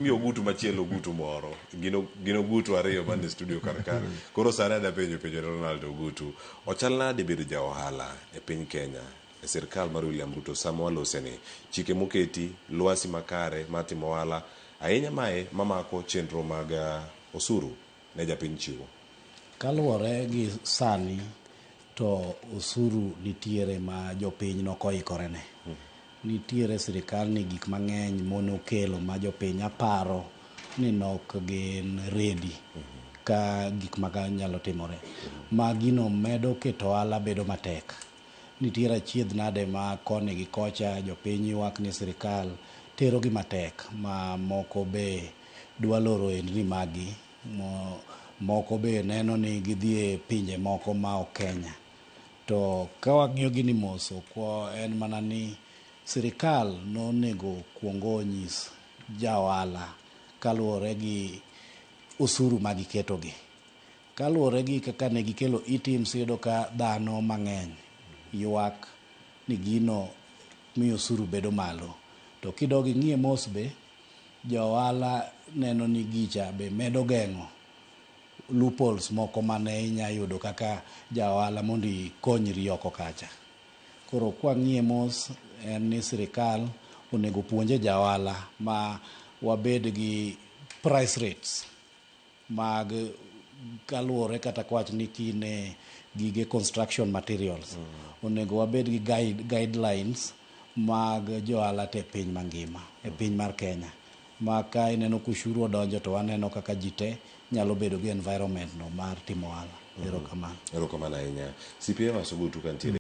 Mi Ogutu machielo, Ogutu moro gin Ogutu ariyo man e studio kar ka. Koro sani adwa penjo penjo ne Ronald Ogutu. Ochal nade bedo ja ohala e piny Kenya e sirkal mar William Ruto sama waloseni? Chike moketi, lwasi makare mar timo ohala, ahinya mae mamako chenro mag osuru ne japiny chiwo. Kaluwore gi sani to osuru nitiere ma jopiny nokoikore ne. Nitiere sirikal ni gik mang'eny monokelo ma jopiny aparo ni nok gin ready ka gik maka nyalo timore. Ma gino medo keto ohala bedo matek. Nitiere achiedh nade ma koni gi kocha jopiny ywak ni sirikal tero gi matek ma moko be dwa loro ohendni mag gi, moko be neno ni gidhi e pinje moko ma ok Kenya. To ka wang'iyo gini mos, ok en mana ni sirikal nonego kuongo onyis ja ohala kaluwore gi osuru ma giketo gi. Kaluwore gi kaka ne gikelo eTIMS, iyudo ka dhano mang'eny ywak ni gino miyo osuru bedo malo. To kidok ing'iye mos be, jo ohala neno ni gicha be medo geng'o loopholes moko mane inya yudo kaka ja ohala mondo ikonyri oko kacha. Koro kwang'iye mos, en ni sirikal onego puonje ja ohala ma wabed gi price rates mag kaluwore kata kwach ni kine gige construction materials. Onego wabed gi guidelines mag jo ohala te piny mangima, e piny mar Kenya. Ma ka ineno ka ushuru odonjo to waneno kaka ji te nyalo bedo gi environment no mar timo ohala. Erokamano. Erokamano ahinya. CPA Evans Ogutu kantiere.